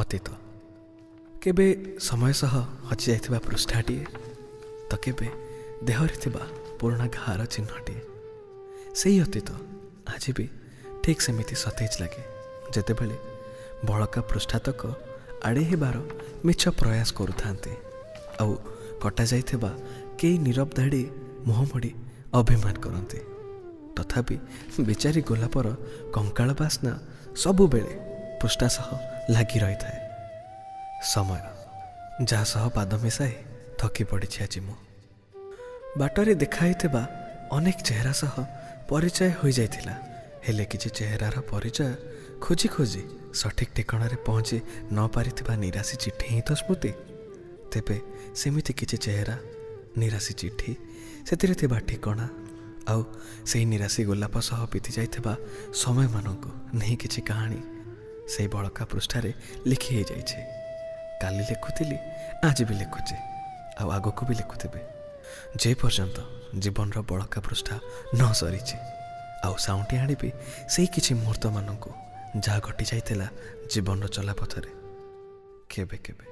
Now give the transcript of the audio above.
ଅତୀତ କେବେ ସମୟ ସହ ହଜିଯାଇଥିବା ପୃଷ୍ଠାଟିଏ ତ କେବେ ଦେହରେ ଥିବା ପୁରୁଣା ଘାର ଚିହ୍ନଟିଏ। ସେଇ ଅତୀତ ଆଜି ବି ଠିକ୍ ସେମିତି ସତେଜ ଲାଗେ, ଯେତେବେଳେ ବଳକା ପୃଷ୍ଠାତକ ଆଡ଼େଇ ହେବାର ମିଛ ପ୍ରୟାସ କରୁଥାନ୍ତି ଆଉ କଟାଯାଇଥିବା କେଇ ନୀରବ ଧାଡ଼ି ମୁହଁ ମୋଡ଼ି ଅଭିମାନ କରନ୍ତି। ତଥାପି ବିଚାରୀ ଗୋଲାପର କଙ୍କାଳ ବାସ୍ନା ସବୁବେଳେ ପୃଷ୍ଠା ସହ ଲାଗି ରହିଥାଏ। ସମୟ ଯାହା ସହ ପାଦ ମିଶାଇ ଥକି ପଡ଼ିଛି ଆଜି ମୁଁ। ବାଟରେ ଦେଖା ହେଇଥିବା ଅନେକ ଚେହେରା ସହ ପରିଚୟ ହୋଇଯାଇଥିଲା, ହେଲେ କିଛି ଚେହେରାର ପରିଚୟ ଖୋଜି ଖୋଜି ସଠିକ୍ ଠିକଣାରେ ପହଞ୍ଚି ନ ପାରିଥିବା ନିରାଶୀ ଚିଠି ହିଁ ତ ସ୍ମୃତି। ତେବେ ସେମିତି କିଛି ଚେହେରା, ନିରାଶୀ ଚିଠି, ସେଥିରେ ଥିବା ଠିକଣା ଆଉ ସେଇ ନିରାଶୀ ଗୋଲାପ ସହ ବିତି ଯାଇଥିବା ସମୟମାନଙ୍କୁ ନେଇ କିଛି କାହାଣୀ ସେଇ ବଳକା ପୃଷ୍ଠାରେ ଲେଖି ହେଇଯାଇଛି। କାଲି ଲେଖୁଥିଲି, ଆଜି ବି ଲେଖୁଛି ଆଉ ଆଗକୁ ବି ଲେଖୁଥିବି, ଯେ ପର୍ଯ୍ୟନ୍ତ ଜୀବନର ବଳକା ପୃଷ୍ଠା ନ ସରିଛି। ଆଉ ସାଉଁଟି ଆଣିବି ସେଇ କିଛି ମୁହୂର୍ତ୍ତମାନଙ୍କୁ, ଯାହା ଘଟି ଯାଇଥିଲା ଜୀବନର ଚଲାପଥରେ କେବେ କେବେ।